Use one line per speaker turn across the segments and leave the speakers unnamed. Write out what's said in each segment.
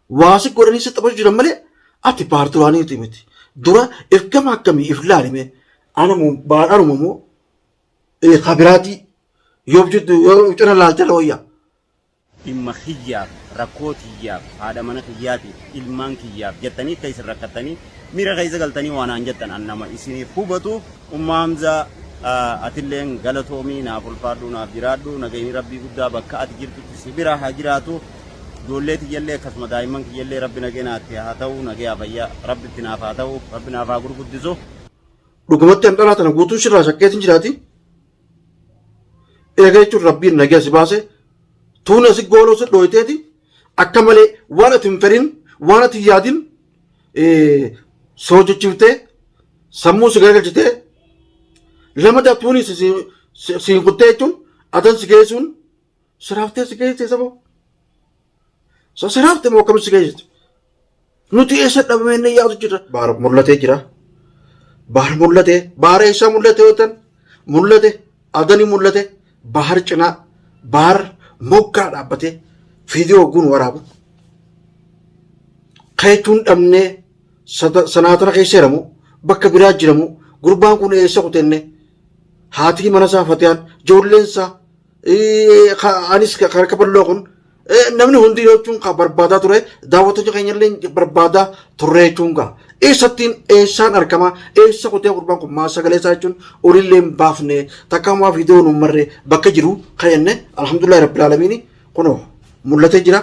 Waa si godhanii si taphachuu jiran malee ati baar duraaniiti miti. Dura if gama akkamii if laalime anamu baar anuma moo kabiraatii yoo jettu yoo cina laalte irra wayyaa.
Dhimma kiyyaaf, rakkoo tiyyaaf, haadha mana kiyyaatiif, ilmaan kiyyaaf jettanii akka isin rakkattanii miira keessa galtanii waa naan jettan an nama isiniif hubatu. Umma Hamzaa, atilleen galatoomii, naaf ulfaadhu, naaf jiraadhu. Nagayni rabbii guddaa bakka ati jirtutti si bira haa jiraatu. Ijoollee tiyyallee akkasuma, daa'imman kiyyallee rabbi nageenaatti haa ta'u, nagayaa fayyaa rabbitti naaf haa ta'u, rabbi naaf haa gurguddisu.
Dhugumatti an dhalaa tana guutuu sirraa shakkeetiin jiraati. Eega jechuun rabbiin nagaa si baase tuuna si gooloo si dhooyteeti akka malee waan ati hin fedhin, waan ati hin yaadin si hojjechiiftee sammuu si garagalchitee lamada tuuni si hin kuttee jechuun adan si geessuun siraaftee si geessite saboo. So siraafte moo akkamitti si geessite? Nuti eessa dhabamee inni yaadu jira. Baar mul'atee jira. Baar mul'atee. Baar eessaa mul'ate yoo ta'an mul'ate adanii mul'ate baar cinaa baar moggaa dhaabbatee viidiyoo ogguun waraabu. Kayechuun dhabnee sanaatana keessa jiramu bakka biraa jiramu gurbaan kun eessa kutenne haatii mana isaa fatiyaan ijoolleen isaa anis harka bal'oo kun namni hundi jechuun kan barbaadaa ture, daawwattoota keenya illee barbaadaa turre jechuun gaa eessattiin eessaan argama, eessa kutee gurbaan kun, maal sagalee isaa jechuun olillee hin baafne, takka ammaa viidiyoo nu marre bakka jiru ka'enne. Alhamdulillahi rabbil aalamiini, kunoo mul'atee jira.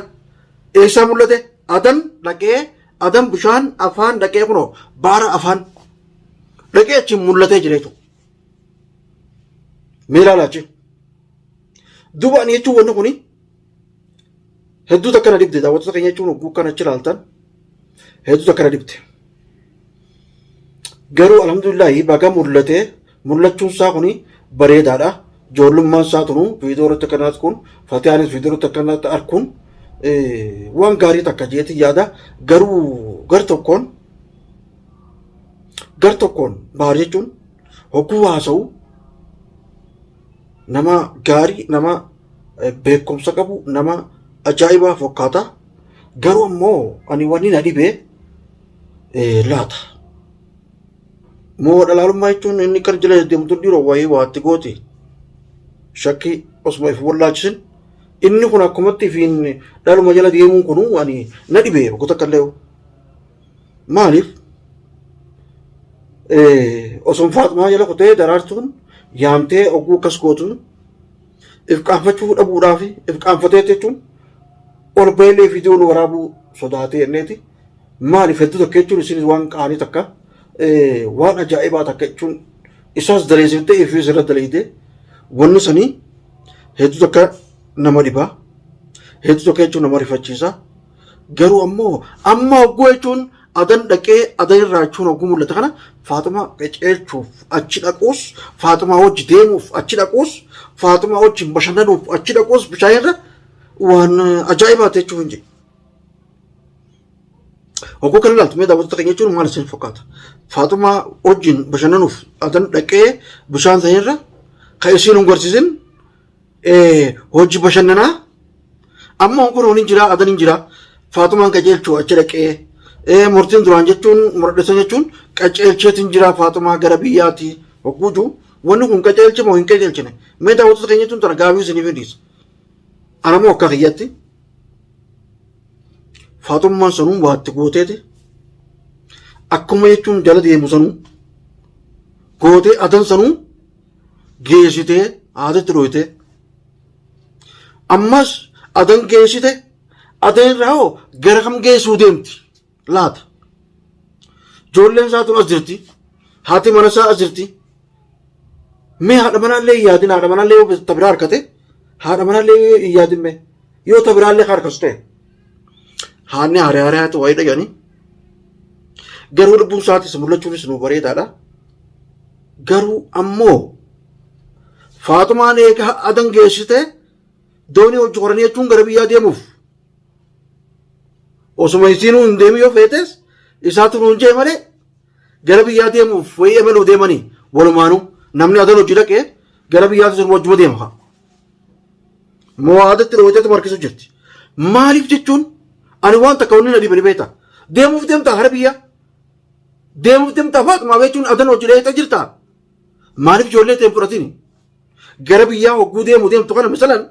Eessaa mul'ate? Adan dhaqee, adan bishaan afaan dhaqee, kunoo baara afaan dhaqee achiin mul'atee jira jechuudha. Mee ilaalaa achi. Duuba ani jechuun wanni kuni hedduu takka na dhibde. Daawwattoota keenya jechuun hogguu kana achi ilaaltan hedduu takka na dhibde. Garuu alhamdulillahi baga mul'ate, mul'achuun isaa kuni bareedaadha. Ijoollummaan isaa tunu viidiyoo irratti akkanaatti kun fatiyaanis viidiyoo irratti akkanaatti arkuun waan gaarii takka jeetii yaada. Garuu gar tokkoon baar jechuun hogguu haasa'u nama gaarii, nama beekumsa qabu, nama ajaa'ibaa fakkaata. Garuu ammoo ani wanni na dhibe laata. Moo dhalaalummaa jechuun inni kan jala deemtu dhiiroo wayii waatti gooti. Shakkii osuma if wallaachisin inni kun akkumatti ifiin dhaluma jala deemuun kunu ani na dhibe bakka takka illee. Maaliif osoo Faaxumaa jala kutee daraartuun yaamtee oguu akkas gootu if qaanfachuu dhabuudhaaf if qaanfatee jechuun ol bahilee viidiyoon waraabuu sodaatee jenneeti. Maaliif hedduu takka jechuun isinis waan qaanii takka, waan ajaa'ibaa takka jechuun isaas daleessiftee ifiis irra daleeyte wanni sanii hedduu takka nama dhibaa, hedduu takka jechuun nama rifachiisa. Garuu ammoo amma hogguu jechuun adan dhaqee adan irraa jechuun hogguu mul'ata kana Faaxumaa qaceelchuuf achi dhaquus, Faaxumaa wajji deemuuf achi dhaquus, Faaxumaa wajjin bashannanuuf achi dhaquus bishaan irra waan ajaa'ibaati jechuuf hin jedhu. Hogguu kana ilaaltu mee daawwattoota keenya jechuun maal isin fakkaata? Faaxumaa wajjin bashannanuuf adan dhaqee bishaan sana irra kan isiin hin gorsisin hojii bashannanaa amma kun hin jira, adan hin jira, Faaxumaan qajeelchuu achi dhaqee murtiin duraan jechuun muradhisan jechuun qajeelcheetiin jira Faaxumaa gara biyyaati hogguu jiru wanni kun qajeelche moo hin qajeelchine? Mee daawwattoota keenya jechuun tana gaafii isiniif hin dhiisa. Anamoo akka kiyyatti Faaxummaan sanuu waatti gooteeti akkuma jechuun jala deemu sanuu gootee adan sanuu geessitee haadatti dhooytee ammas adan geessite, adan irraa hoo gara kam geessuu deemti laata? Ijoolleen isaa tun as jirti, haati mana isaa as jirti. Mee haadha manaallee hin yaadin, haadha manaallee yoo ta biraa harkate haadha manaallee hin yaadin. Mee yoo ta biraallee harkasu ta'e haanni haaree haaree haati wayii dhagani. Garuu lubbuun isaatis mul'achuunis nu bareedaadha. Garuu ammoo Faaxumaan eega adan geessite doonii hojii horanii jechuun gara biyyaa deemuuf osuma isiinuu hin deemin yoo feetes isaatu nuun jee malee gara biyyaa deemuuf wayii emeluu deemanii walumaanuu namni adan hojii dhaqee gara biyyaatti sun wajjuma deema. Moo aadatti dhooyteetu harkisu jirti. Maaliif jechuun Ani waan takka wanni na dhibe ni beekta. Deemuuf deemtaa hara biyyaa. Deemuuf deemtaa Faaxumaa jechuun adan hojii dheeyxa jirta. Maaliif ijoollee ta'e fudhatini? Gara biyyaa hogguu deemu deemtu kana misalan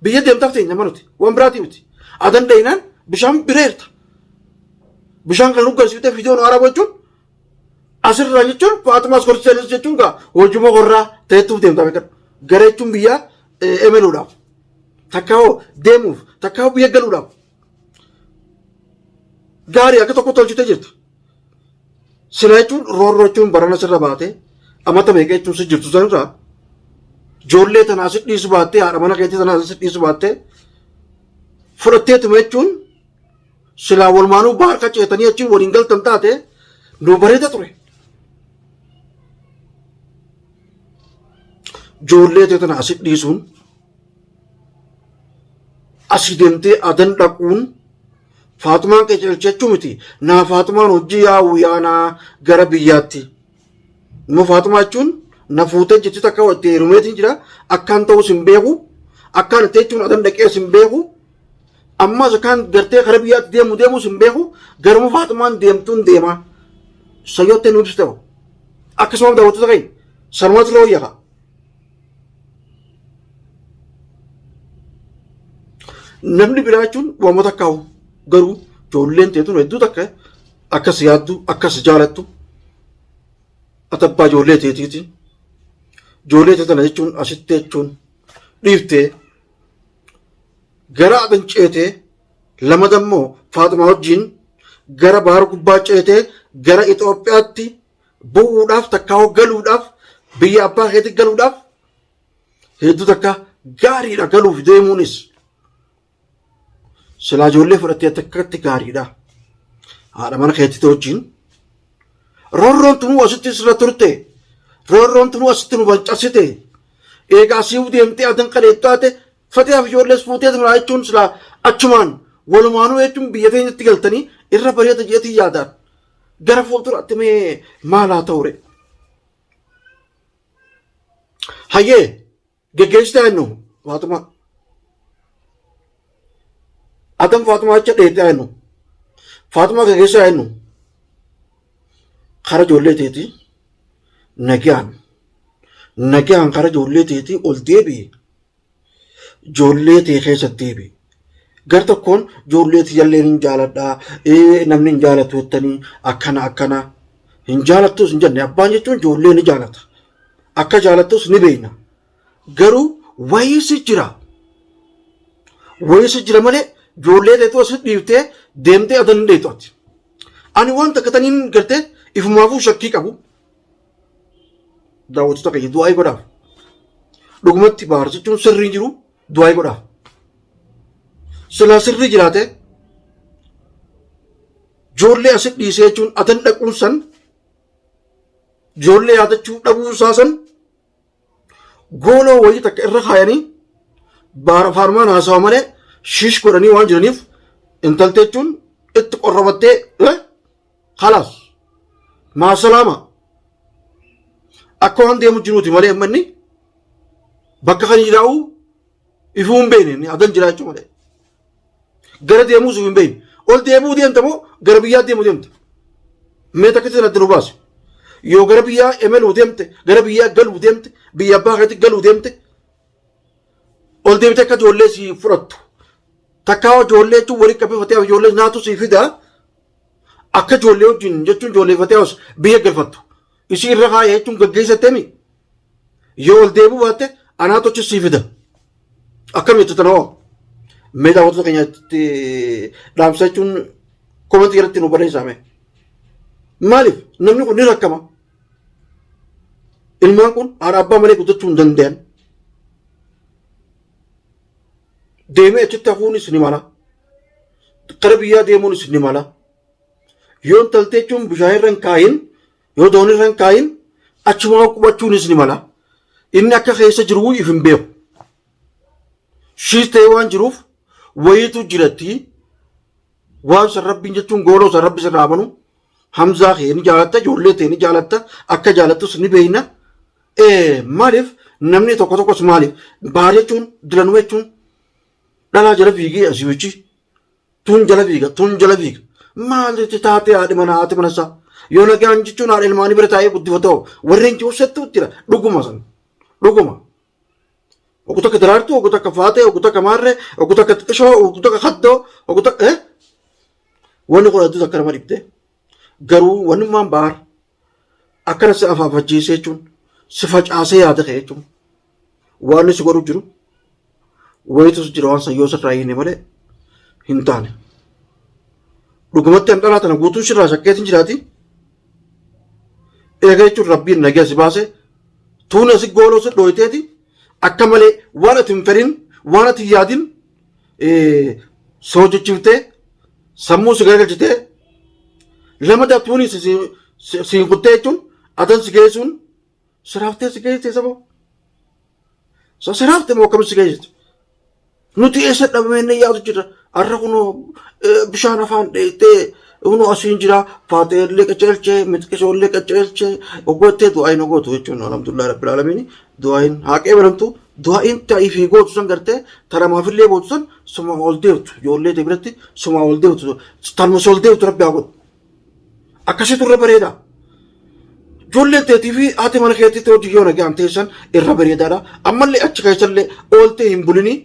biyya deemtaaf teenya manuti waan biraatii miti. Adan dheeynaan bishaan bireerta. Bishaan kan hoggansiiftee fiidiyoon haaraa jechuun asirraa jechuun Faaxumaas korsiisanis jechuun gaa hojuma horraa ta'ettuuf deemtaa beekadhu. Gara jechuun biyyaa emeluudhaaf. Takkaa hoo deemuuf takkaa hoo biyya galuudhaaf. Gaarii akka tokko tolchitee jirta. Sila jechuun roorroo jechuun barana sirra baatee amata meeqa jechuun si jirtu sanirraa ijoollee tanaa si dhiisu baattee haadha mana keetii tanaa si dhiisu baattee fudhatteetuma jechuun silaa walumaanuu baarka ceetanii achiin waliin galtan taate nu bareeda ture. Ijoollee tee tana asi dhiisuun asii deemtee adan dhaquun Faaxumaan qajeelchachuu miti. Naa Faaxumaan hojii yaa'u yaanaa gara biyyaatti. Immoo Faaxumaa jechuun na fuutee jirti takka itti heerumeetiin jira. Akkaan ta'us hin beeku. Akkaan itti jechuun adan dhaqees hin beeku. Ammas akkaan gartee gara biyyaatti deemu deemus hin beeku. Garuma Faaxumaan deemtuun deema. Sayyoottee nu ibsite hoo. Akkasuma daawwattoota keenya sanumaatu irra wayya kaa. Namni biraa jechuun waamota takkaa'u garuu ijoolleen teetun hedduu takka akkas yaaddu akkas jaalattu ati abbaa ijoollee teetiiti. Ijoollee tee tana jechuun asitti jechuun dhiiftee gara adan ceetee lamada immoo Faaxumaa wajjin gara baara gubbaa ceetee gara Itoophiyaatti bu'uudhaaf takkaa galuudhaaf biyya abbaa keetti galuudhaaf hedduu takka gaariidha galuuf deemuunis silaa ijoollee fudhattee takkatti gaariidha. Haadha mana keetti wajjin roorroon tunuu asitti sirra turte roorroon tunuu asitti nu bancasite eegaa siif deemtee adan qadeettu taate fatihaaf ijoollees fuutee tunaa jechuun silaa achumaan walumaanuu jechuun biyya teenyatti galtanii irra bareeda jeetii yaadaan. Gara fuulduraatti mee maal haa ta'u ree? Hayyee geggeessitaa jennu Faaxumaa. Adam Faaxumaa jecha dheettaa jennu. Faaxumaa geggeessaa jennu. Kara ijoollee teetii nagaan nagaan kara ijoollee teetii ol deebi'i. Ijoollee tee keessatti deebi'i. Gar tokkoon ijoollee tiyyallee hin jaaladha, namni hin jaalatu jettanii akkana akkana hin jaalattus hin jenne. Abbaan jechuun ijoollee ni jaalata. Akka jaalattus ni beekna. Garuu wayiisi jira. Wayiisi jira malee ijoollee teetu asi dhiiftee deemtee adan hin dheetu ati. Ani waan takka taniin gartee ifumaafuu shakkii qabu. Daawwattoota keenya du'aa'ii godhaaf. Dhugumatti baar jechuun sirrii jiru du'aa'ii godhaaf. Silaa sirrii jiraate ijoollee asi dhiisee jechuun atan dhaquun san ijoollee yaadachuu dhabuu isaa san gooloo wayii takka irra kaayanii baara faarmaan haasawa malee shiish godhanii waan jiraniif intaltee jechuun itti qorrabattee Kalaas. Maasalaama. Akka waan deemu jiruuti malee amma inni bakka kan jiraa'u ifuu hin beekne inni adan jira jechuudha malee. Gara deemuus hin beekne. Ol deemuu deemta moo gara biyyaa deemuu deemta? Mee takka sanatti nu baasi. Yoo gara biyyaa emeluu deemte, gara biyyaa galuu deemte, biyya abbaa keetti galuu deemte, ol deemte akka ijoollee si fudhattu. Takkaa ijoollee jechuun walitti qabee ijoollee naatu si fidaa. Akka ijoollee wajjin jechuun ijoollee fatee as biyya galfattu. Isii irra kaayee jechuun gaggeessattemi. Yoo ol deebi'uu baatte anaatu achi sii fida. Akkam jettu tana hoo? Mee daawwattoota keenyatti dhaamsa jechuun komentii irratti nu barreessaa mee. Maaliif namni kun ni rakkama. Ilmaan kun haadha abbaa malee guddachuu hin danda'an. Deemee achitti hafuunis ni mala. Kara biyyaa deemuunis ni mala. Yoo intaltee jechuun bishaan irra hin kaayin, yoo doonii irra hin kaayin, achumaa qubachuunis ni mala. Inni akka keessa jiru if hin beeku. Shiis ta'ee waan jiruuf wayiitu jiratti waan san rabbiin jechuun gooloo san rabbi sirraa amanu Hamzaa kee ni jaalatta ijoollee tee ni jaalatta akka jaalattus ni beekna. Maaliif namni tokko tokkos maaliif baar jechuun dilanuma jechuun dhalaa jala fiigee asii wichi. Tun jala fiiga, tun jala fiiga. Maalitti taatee haadhi mana haati mana isaa? Yoo nagaan jechuun haadha ilmaanii bira taa'ee guddifatoo warreen jiru settuu jira. Dhuguma san. Dhuguma. Ogu takka daraartuu, ogu takka faatee, ogu takka maarree, ogu takka xiqishoo, ogu takka kaddoo, ogu takka eh? Wanni kun hedduu takka nama dhibde. Garuu wannummaan baar akkana si afaafachiisee jechuun si facaasee yaada kee jechuun waan si godhu jiru wayitus jira waan san yoo sirraa hiine malee hin taane. Dhugumatti an dhalaa tana guutuu sirraa shakkeetiin jiraati. Eega jechuun rabbiin nagaa si baase tuun asi gooloo si dhooyteeti akka malee waan ati hin fedhin waan ati hin yaadin si hojjechiiftee sammuu si garagalchitee lamada tuuni si kuttee jechuun adan si geessuun siraaftee si geessite saba. So siraafte moo akkamitti si geessite? Nuti eessa dhabamee inni yaadu jira. Har'a kunoo bishaan afaan dheeytee kunoo asiin jira. Faatee illee qaceelchee mixqishoo illee qaceelchee oggottee du'aayin gootu jechuun alhamdulillah rabbil aalamiin du'aayin haa qeebalamtu du'aayin ta'ii fi gootu san gartee taramaafillee bootu san suma ol deebtu ijoollee ta'e biratti suma ol deebtu tanuma ol deebtu rabbi haa godhu. Akkasitu irra bareeda. Ijoolleen teetii fi haati mana keetiitti hojii yoo nagaan teessan irra bareedaadha. Ammallee achi keessallee ooltee hin bulinii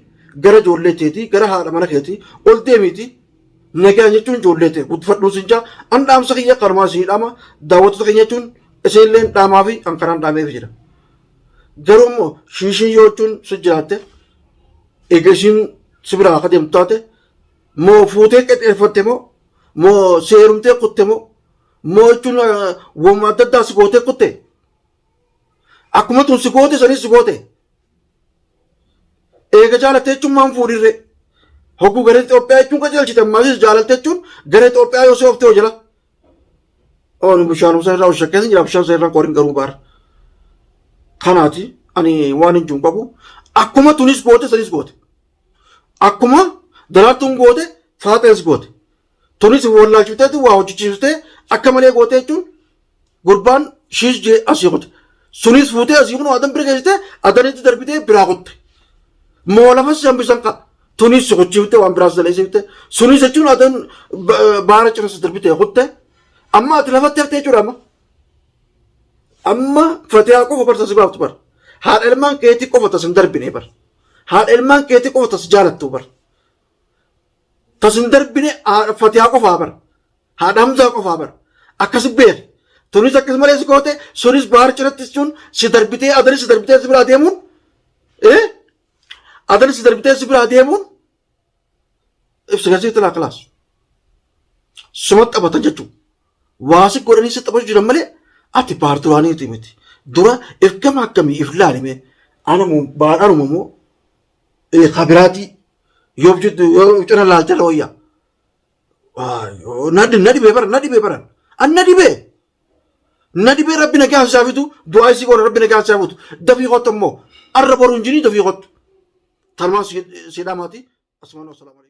gara ijoollee teetii gara haadha mana keetii ol deemiiti. Nagaan jechuun ijoollee tee guddifadhuu sin jaa. An dhaamsa kiyya kanumaa isinii dhaama. Daawwattoota keenya jechuun isinillee dhaamaa fi an kanaan dhaameef jira. Garuu immoo shiishiin yoo jechuun si jiraatte eega isiin si biraa akka deemtu taate moo fuutee qexeeffatte moo moo si heerumtee kutte moo moo jechuun wama adda addaa si gootee kutte akkuma tun si goote sanis si goote eega jaalatte jechuun maan fuudhirre hogguu gara Itoophiyaa jechuun qajeelchite ammaas jaalatte jechuun gara Itoophiyaa yoo si oofte hoo jala oonu bishaan isa irraa shakkeessin jira bishaan isa irraa qorin garuu baar kanaati ani waan hin jiru qabu akkuma tunis goote sanis goote Akkuma daraartuun goote faaxeenis goote. Tunis wallaalchifteetu waa hojjechiiftee akka malee goote jechuun gurbaan shiis jee asii kute. Sunis fuutee asii kun adan bira geessitee adanitti darbitee biraa kutte. Moo lafa si hambisan ka. Tunis si kuchiiftee waan biraas daleessifte. Sunis jechuun adan baara cina si darbitee kutte. Amma ati lafatti haftee jechuudha amma. Amma fatihaa qofa barsa si baaftu bar. Haadha ilmaan keetii qofa tas hin darbine bar. Haadha ilmaan keetii qofa tas jaalattu bar. Tas hin darbine haadha fatihaa qofaa bar. Haadha Hamzaa qofaa bar. Akkasi beeki. Tunis akkas malee si goote sunis baar cinatti jechuun si darbitee adanis si darbitee si biraa deemuun adanis si darbitee si biraa deemuun ibsa gasii tilaa kilaas. Suma taphatan jechuudha. Waa si godhanii si taphachuu jiran malee ati baar duraaniiti miti. Dura if gama akkamii if laalime anamu baar anuma moo kabiraatii yoo jettu yoo cina laalte irra wayyaa. Na dhibee bara na dhibee bara an na dhibee. Na dhibee rabbi nagaa isaa fitu du'aa isii goona rabbi nagaa isaa fitu dafii kottu ammoo arra boru hin jirii dafii kottu. Tanumaan si dhamaati. Asumaan wasalaamu.